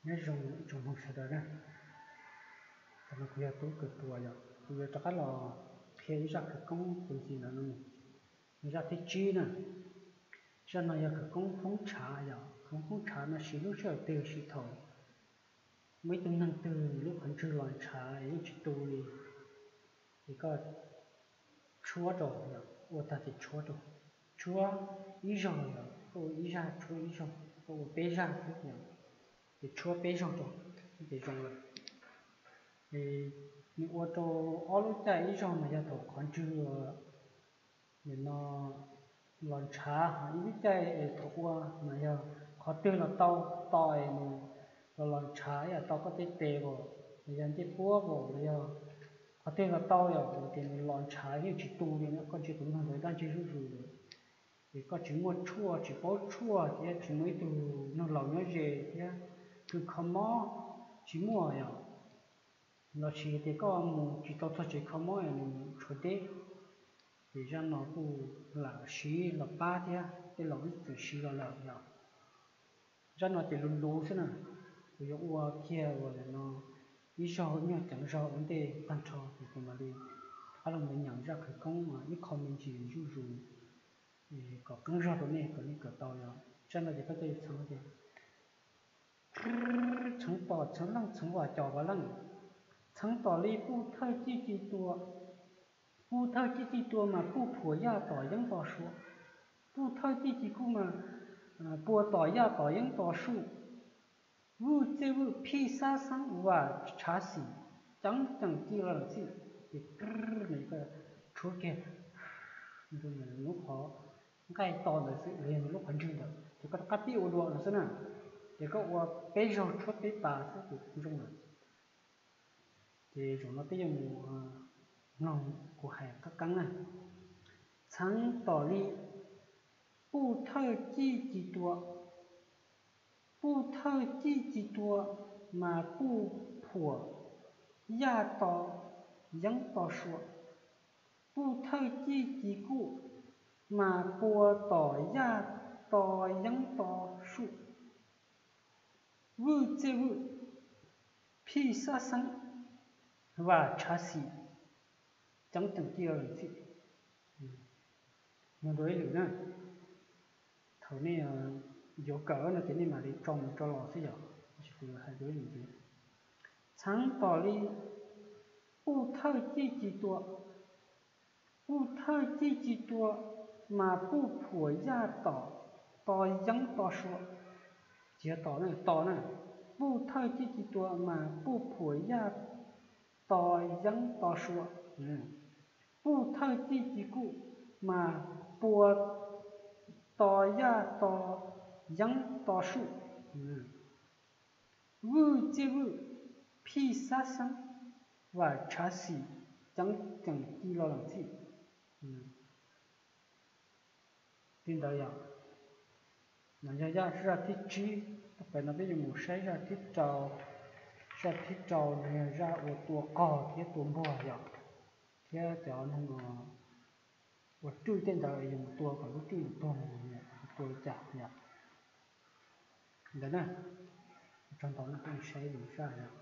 Nyob zoo ib tsoom mloog sawv daws na, tam no kuv yog Tub Kawm Puas yom, kuv yuav rov qab los qhia ib zaj khawv koob tus ntxiv ntawd no. Nws zaj thib tsib na, zaj no yog khawv koob phoob ntshav yom. Khawv koob phoob ntshav no siv lub sij hawm twg? Siv thaum muaj ib tug neeg twg lub qhov ntswg los ntshav es yeej tsis tu li, ces koj tshuab rau, ua tag ces tshuab rau, tshuab ib zaug yom, koj ua ib zaj tshuab ib zaug, koj ua peb zaj xwb yom, ces tshuab peb zaug rau ces zoo lawm. Ces nws ua rau ob lub caij, ib zaug mas yog thaum qhov ntswg nim no los ntshav, ho ib lub caij es thaum ua mas yog qhov twg los tau, tos es nws los los ntshav ib yam tau koj tej tes as, los yog ncej puab as, los yog qhov twg los tau yom, ces nws los ntshav yeej tsis tu li na, koj ntsia tus neeg ntawd dab ntseg zuj zus lawm. Ces koj tsis muaj tshuaj, tsis paub tshuaj thiab tsis muaj ib tug neeg laus nyob ze thiab, kws kho mob tsis muaj yom, los sis tias koj mus tsis tau txog tsev kho mob es nws tshuav deb, ces zaj no kuj lam siv los pab thiab, tej laus tseem siv los lawm yom. Zaj no ces luv luv xwb na, kuv yuav ua kiag uas nim no ib zaug, ib nyuag ceev zaug ua ntej tag nrho ces kuv mam li rov qab los mus nyeem zaj khawv koob ib qho me ntsis zuj zus kom qeeb zog rau nej kom nej kawm tau yom. Zaj no ces peb coj yuav txheeb tias, txheeb tom txheeb leej txheeb vam cov vam leej, txheeb tom li puj thawj cij ci tua, puj thawj cij ci tua mas puj phuam yaj tom yeeb to sua, puj thawj cij ci kuj mas pua tom yaj tom yeeb to suj, vwj txij vwj phij xab xeeb vam tshav xim, ceeb ceem ci los lees txhij. Ces tshuab kiag lub qhov nqaij to ntawd xwb, los yog nws lub qhov ntswg ntawd ces koj rov qab pib ua dua no xwb na. Ces koj ua peb zaug tshuab peb pas xwb ces zoo lawm. Ces zaum no peb yuav mus mloog kuv hais qab qeeb na. Txheeb tom li puj thawj cij ci tua, puj thawj cij ci tua mas puj phuam yaj to yeeb to sua, puj thawj cij ci kuj mas pua tom yaj to yeeb to suj, vwj txij vwj phij xab xeeb vam tshav xim, ceeb ceem ci los lees txhij. Mloog dua ib lwm na, thaum nej yuav kawm no ces nej mam li tso mus tso los xwb yom, tab sis kuv yuav hais dua ib lwm ntxiv. Txheeb tom li puj thawj cij ci tua, puj thawj cij ci tua mas puj phuam yaj tom to yeeb to sua, tsis yog tom na, to na, puj thawj cij ci tua mas puj phuam yaj to yeeb to sua, puj thawj cij ci kuj mas pua to yaj to yeeb to suj, vwj txij vwj phij xab xeeb vam tshav xim, ceeb ceem ci los lees txhij. Li ntawd yog, no yog zaj thib tsib. Tau pem no peb yuav mus saib zaj thib rau. Zaj thib rau no yog zaj ua tua qog thiab tua npuag yom, thiab cov neeg ua rwj tej ntawd yuav mus tua kom lub rwj ntawd tuag, tua li cas yom. Ntawd na, tsaug ntau no peb saib lwm zaj yom.